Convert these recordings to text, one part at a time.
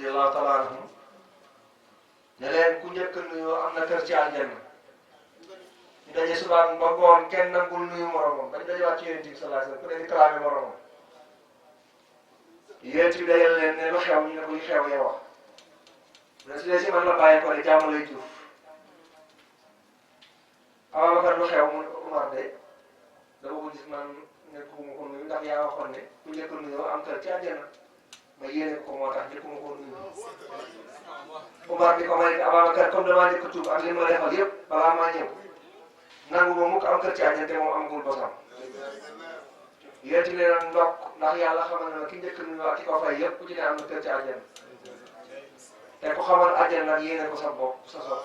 radiyallahu taala anhum ne leen ku njëkk nuyoo am na kër ci aljanna ñu daje subaan ba ngoon kenn nangul nuyu moromam bañ dajewaat ci yonent bi sallallahu alayhi wasallam ku ne di kalaame moromam yonent bi dajal leen ne lu xew ñu ne ko li xew yow wax mais su dee si man la bàyyi ko de jàmm lay juuf Ababacar lu xew mu ne ko Umar de dama ko gis man nekkuma ko nuyu ndax yaa waxoon ne ku njëkk nuyoo am kër ci aljanna ma yéene ko moo tax njëkkuma ko nuyu Umar di ko may Ababacar comme damaa njëkk tuub ak li ma defal yëpp balaa maa ñëw nangu ma mukk am kër ci àjjana te moom amagul bosam yéen leen a ndokk ndax yàlla xamal na ki njëkk nuyoo ak ki ko fay yëpp ku ci ne am na kër ci àjjana te ku xamal àjjana nag yéene ko sa bopp sa sopp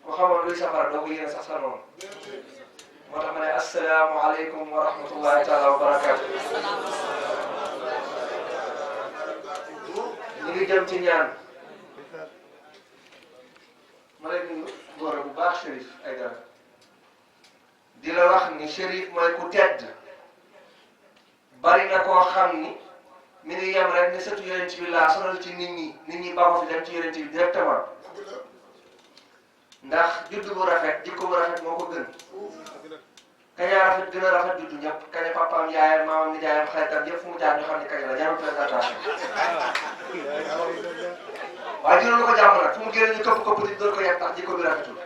ku xamal luy safara doo ko yéene sax sa noonu moo tax ma ne asalaamaaleykum wa rahmatullahi taala wa barakaatu. ñu ngi jëm ci ñaan ma lay nuyu góor bu baax Chérif Aïdara di la wax ni Chérif mooy ku tedd bari na koo xam ni mi ngi yem rek ni sëtu yonent bi laa sonal ci nit ñi ba ko fi dem ci yonent bi directement ndax juddu bu rafet jikko bu rafet moo ko gën kaña rafet gën a rafet juddu ñëpp kaña papaam yaayam maamam nijaayam xaritam yëpp fu mu jaar ñu xam ne kañ la jarul présentation waaye juróom lu ko jàmm nag fu mu génne ñu këpp di door ko yàq tax jikko bi rafetul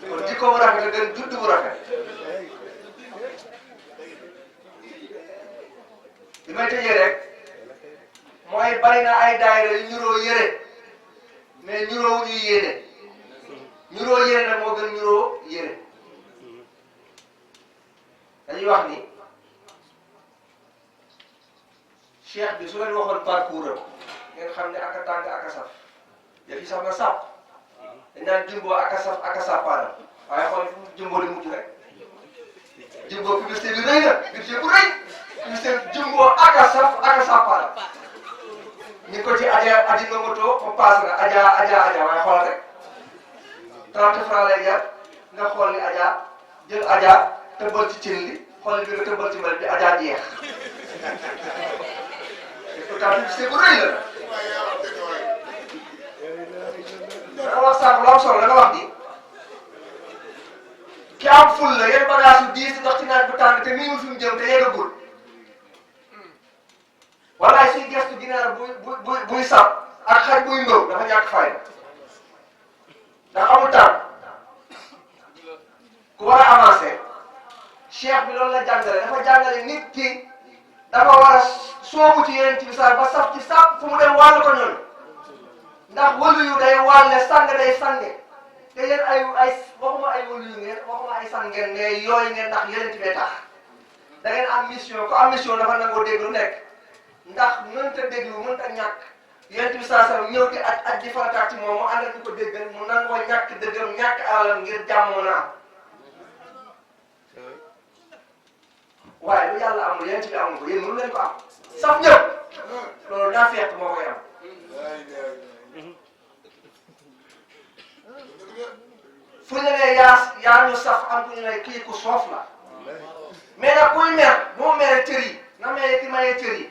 kon jikko bu rafet la gën juddu bu rafet li may tëjee rek mooy bari na ay daayira yu ñuroo yére mais ñuroo wu ñuy yéene ñuroo yére nag moo gën ñuroo yére dañuy wax ni cheikh bi su leen waxoon parcours am ngeen xam ne aka tàng aka saf yëf yi sax na sàpp dañ naan jumbo aka saf aka sàppaana waaye xool jumbo di mujj rek jumbo publicité bi rëy na budget bu rëy publicité jumbo aka saf aka sàppaana ñu ngi ko ci aji nomoto mu paas na aja waaye xool rek 30 francs lay jar nga xool ni aja jël aja tëbbal ci cin li xool bi nga tëbbal ci mbal bi aja jeex et pourtant publicité bu rëy la da nga wax sànq lu am solo da nga wax ni ki am ful la yenn bagage yu diis ndox ci naaj bu tàng te miinul fi mu jëm te yeggagul walaay suy gestu ginaar buy sàpp ak xaj buy ngëw dafa ñàkk fayda ndax amul temps ku war a avancer cheikh bi loolu la jàngale dafa jàngale nit ki dafa war a soobu ci yeneen ci sax ba saf ci sàpp fu mu dem wàll ko ñoom ndax wëlu yu day wàlle sang day sange te yéen ay waxuma ay wëlu yu ngeen waxuma ay sang ngeen mais yooyu ngeen ndax yeneen ci bee tax da ngeen am mission ku am mission dafa nangoo dégg lu nekk ndax mënta déglu mënta ñàkk yonent bi saa sallam ñëw di aj di farataak ci moom mu àndal di ko déggal mu nangoo ñàkk dëggam ñàkk alalam ngir jàmmoo na am waaye lu yàlla amul yonent bi amul ko yéen mënu leen ko am saf ñëpp loolu naa fekk moo koy am fu ñu nee yaa ñu saf am ku ñu ne kii ku soof la mais nag kuy mer boo meree cër yi na mere ki mayee cër yi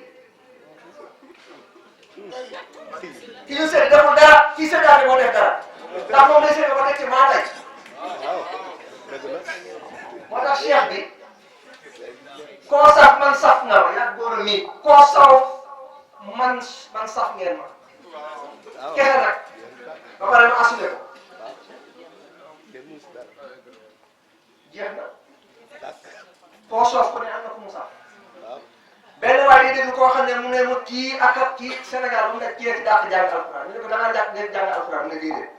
ki ñu seet deful dara kii seetaate moo def dara ndax moom lay seet ba teg ci maa tey moo tax cheikh bi koo saf man saf nga ma yaa góor a mii koo saw man saf ngeen ma kese nag ba pare ma assumé ko jeex na koo soof ko ne am na ku mu saf benn waay di déglu koo xam ne mu ne mu kii ak kii Sénégal bu mu nekk kii ci dàq jàng alxuraan ñu ne ko da ngaa jàng alxuraan mu ne déedéet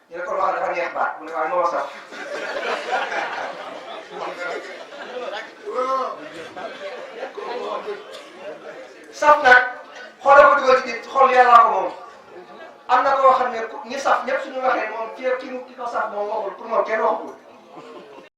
ñu ne ko loo xam dafa neex baat mu ne waaye moo saf saf nag xoolal ko dugal ci nit xool yàlla ko moom am na koo xam ne ñi saf ñëpp suñu waxee moom ki ko saf moom waxul pour moom kenn waxul